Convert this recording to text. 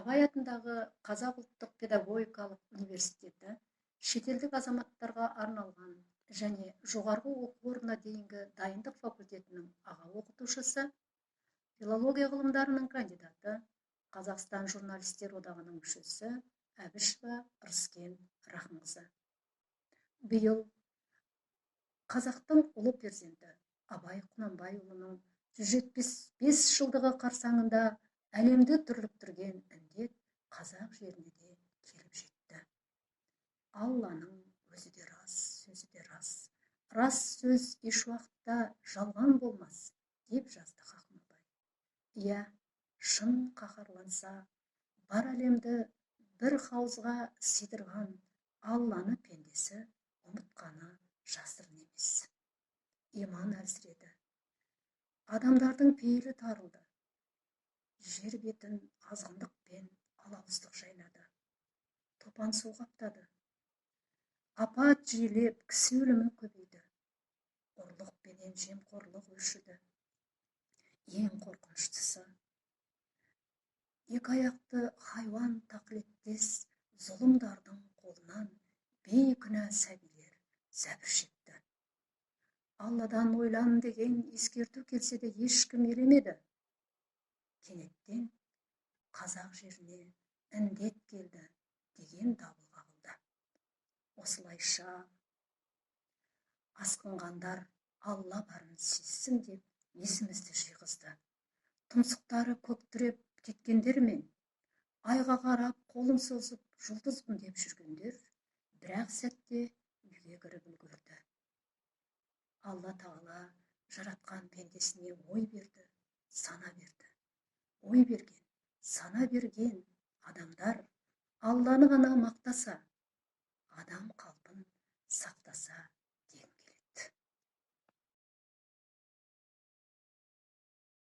Абай атындағы Қазақ ұлттық педагогикалық университеті шетелдік азаматтарға арналған және жоғарғы оқу орнына дейінгі дайындық факультетінің аға оқытушысы, филология ғылымдарының кандидаты, Қазақстан журналистер одағының мүшесі Әбішева Рыскен Рахымқызы. Биыл қазақтың ұлы перзенті Абай Құнанбайұлының 175 жылдығы қарсаңында әлемді дүрліктірген індет қазақ жеріне де келіп жетті. Алланың өзі де рас, сөзі де рас. Рас сөз еш уақытта жалған болмас, деп жазды хакім Абай. Иә, шын қаһарланса, бар әлемді бір хауызға сыйдырған Алланы пендесі ұмытқаны жасырын емес. Иман әлсіреді. Адамдардың пейілі тарылды. Жер бетін азғындық пен алауыздық жайлады. Топан су қаптады. Апат жиілеп, кісі өлімі көбейді. Ұрлық пенен жемқорлық өршіді. Ең қорқыныштысы, екі аяқты хайуан тақылеттес зұлымдардың қолынан бейкүнә сәбилер зәбір шекті. Алладан ойлан деген ескерту келсе де, ешкім елемеді. Кенеттен қазақ жеріне індет келді деген дабыл қағылды. Осылайша асқынғандар Алла барын сезсін деп есімізді жиғызды. Тұмсықтары көк тіреп кеткендер мен айға қарап қолын созып жұлдызбын деп жүргендер бір-ақ сәтте үйге кіріп үлгерді. Алла Тағала жаратқан пендесіне ой берді, сана берді. Ой берген, сана берген адамдар Алланы ғана мақтаса, адам қалпын сақтаса.